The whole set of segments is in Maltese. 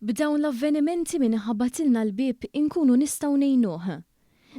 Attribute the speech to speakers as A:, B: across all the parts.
A: B'dawn l-avvenimenti min iħabbatilna l-bieb inkunu nistgħu ngħinuh.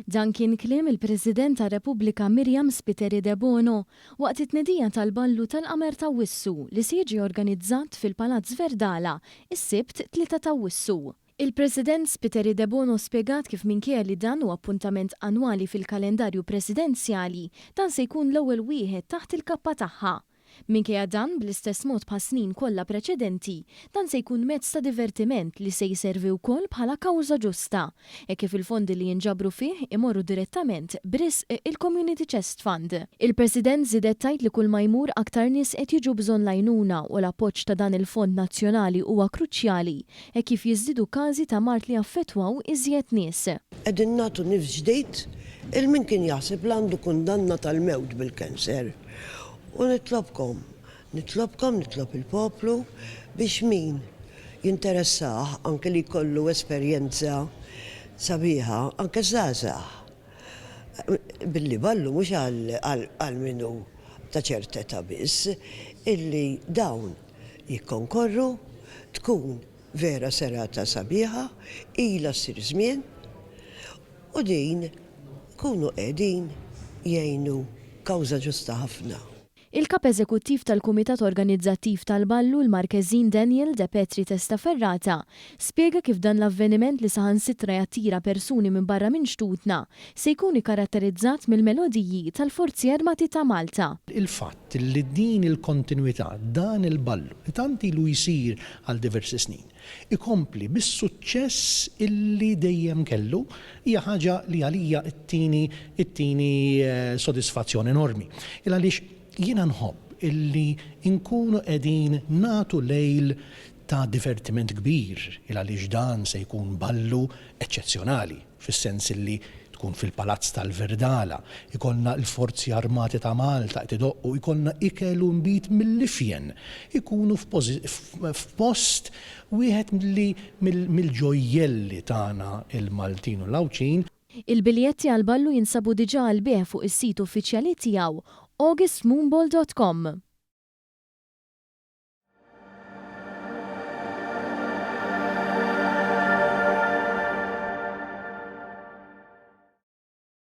A: Dan kien kliem il-President tar-Repubblika Myriam Spiteri Debono waqt it-tnedija tal-Ballu tal-Qamer t'Awwissu li se jiġi organizzat fil-Palazz Verdala s-Sibt 3 t'Awwissu. Il-President Spiteri Debono spjegat kif minkejja li dan hu appuntament annwali fil-kalendarju presidenzjali, dan se jkun l-ewwel wieħed taħt il-kappa tagħha. Minkejja dan, bl-istess mod bħas-snin kollha preċedenti, dan se jkun mezz ta' divertiment li se jservi wkoll bħala kawża ġusta, hekk kif il-fondi li jinġabru fih imorru direttament b'risq il-Community Chest Fund. Il-President żiedet tgħid li kulma jmur aktar nies qed jiġu bżonn l-għajnuna u l-appoġġ ta' dan il-fond nazzjonali huwa kruċjali hekk kif jiżdiedu każi ta' mard li jaffettwaw iżjed nies.
B: Qegħdin nagħtu nifs ġdid 'il min kien jaħseb li għandu kundanna tal-mewt bil-cancer. U nitlobkom, nitlobkom, nitlob il-poplu biex min jinteressah anke li jkollu esperjenza sabiħa, anke żgħażagħ, billi ballu mhux għal min hu ta' ċerta età biss, illi dawn jikkonkorru, tkun vera serata sabiħa, ilha ssir żmien, U din kunu qegħdin jgħinu kawża ġusta ħafna.
A: Il-Kap Eżekuttiv tal-Kumitat Organizzattiv tal-Ballu, l-Markeżin Daniel De Petri Testaferrata, spjega kif dan l-avveniment li saħansitra jattira persuni minn barra minn xtutna, se jkun ikkaratterizzat mill-melodiji tal-Forzi Armati ta' Malta.
C: Il-fatt li din il-kontinwità, dan il-ballu li tant ilu jsir għal diversi snin, ikompli bis-suċċess illi dejjem kellu hija ħaġa li għalija ttini ttini sodisfazzjon enormi. Il għaliex jiena nħobb illi nkunu qegħdin nagħtu lejl ta' divertiment kbir il għaliex dan se jkun ballu eċċezzjonali. fis-sens illi tkun fil-Palazz tal-Verdala, ikollna l-Forzi Armati ta' Malta qed idoqqu, ikollna ikel u nbid mill-ifjen, ikunu f'post wieħed mill-ġojjelli tagħna l-Maltin u l-Għawdxin.
A: Il-biljetti għall-ballu jinsabu diġà għall-bejgħ fuq is-sit uffiċjali tiegħu augustmoonball dot com.